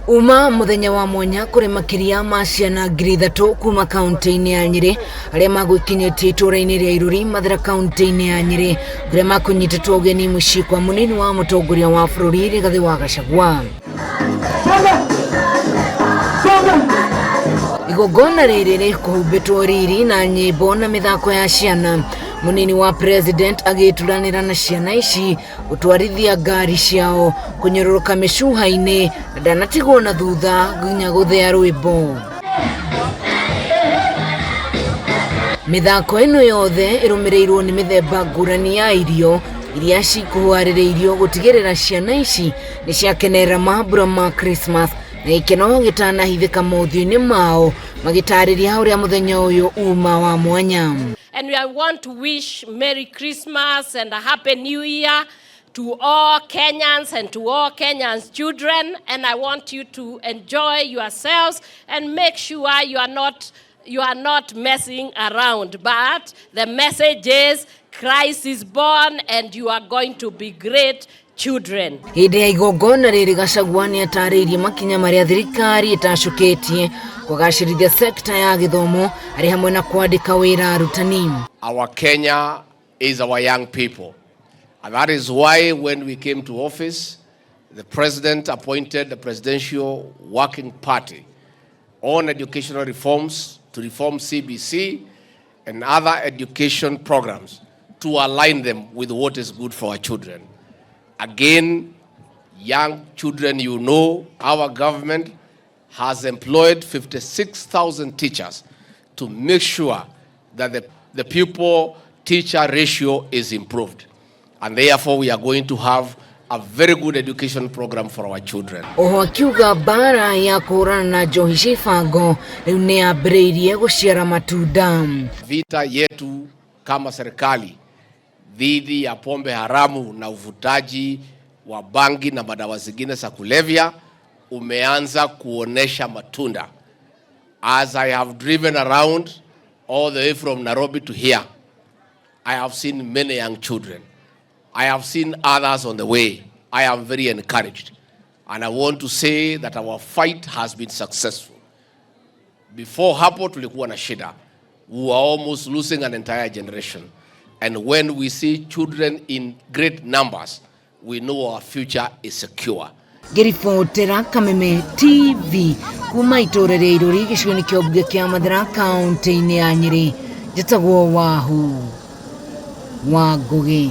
Uma muthenya wa mwanya kũrĩ makĩria ma ciana 3,000 kuma kaunti-inĩ ya Nyĩrĩ arĩa magwĩkinyĩtie itũũra-inĩ rĩa Iruri Mathira kaunti-inĩ ya Nyĩrĩ kũrĩa makũnyitĩtwo ũgeni mũciĩ kwa mũnini wa mũtongoria wa bũrũri Rigathĩ wa Gachagua. Igongona rĩrĩ rĩkũhumbĩtwo riri na nyĩmbo na mĩthako ya ciana. Mũnini wa president agĩturanĩra na ciana ici gũtwarithia ngari ciao kũnyũrũrũka mĩcuha-inĩ na ndanatigwo na thutha nginya gũthea rwĩmbo. Mĩthako ĩno yothe ĩrũmĩrĩirwo nĩ mĩthemba ngũrani ya irio iria cikũharĩrĩirio gũtigĩrĩra ciana ici nĩ ciakenerera mambura ma Christmas na gĩkeno gĩtanahithĩka mothiũ-inĩ mao magĩtarĩria ũrĩa mũthenya ũyũ uma wa mwanya. And we want to wish Merry Christmas and a Happy New Year to all Kenyans and to all Kenyans' children. And I want you to enjoy yourselves and make sure you are not messing around. But the message is Christ is born and you are going to be great children. Hĩndĩ ya igongona rĩrĩ Gachagua nĩ atarĩirie makinya marĩa thirikari ĩtacũkĩtie kũgacĩrithia sekta ya gĩthomo arĩ hamwe na kwandĩka wĩra arutani. Our Kenya is our young people. And that is why when we came to office, the president appointed the Presidential Working Party on educational reforms to reform CBC and other education programs to align them with what is good for our children. Again, young children, our government has employed 56,000 teachers to make sure that the pupil teacher ratio is improved. And therefore, we are going to have a very good education program for our children. Oho akiuga mbara ya kũhũrana na njohi cia ibango rĩu nĩ yambĩrĩirie gũciara matunda. Vita yetu kama serikali dhidi ya pombe haramu na uvutaji wa bangi na madawa zingine za kulevya umeanza kuonesha matunda. As I have driven around all the way from Nairobi to here, I have seen many young children. I have seen others on the way. I am very encouraged. And I want to say that our fight has been successful. Before hapo tulikuwa na shida. We were almost losing an entire generation. And when we see children in great numbers, we know our future is secure. Ngĩribotera Kameme TV kuma itũũra rĩa Iruri gĩcigo-inĩ kĩa ũmbunge kĩa Mathira kaunti-inĩ ya Nyĩrĩ, njĩtagwo Wahu wa Ngũgĩ.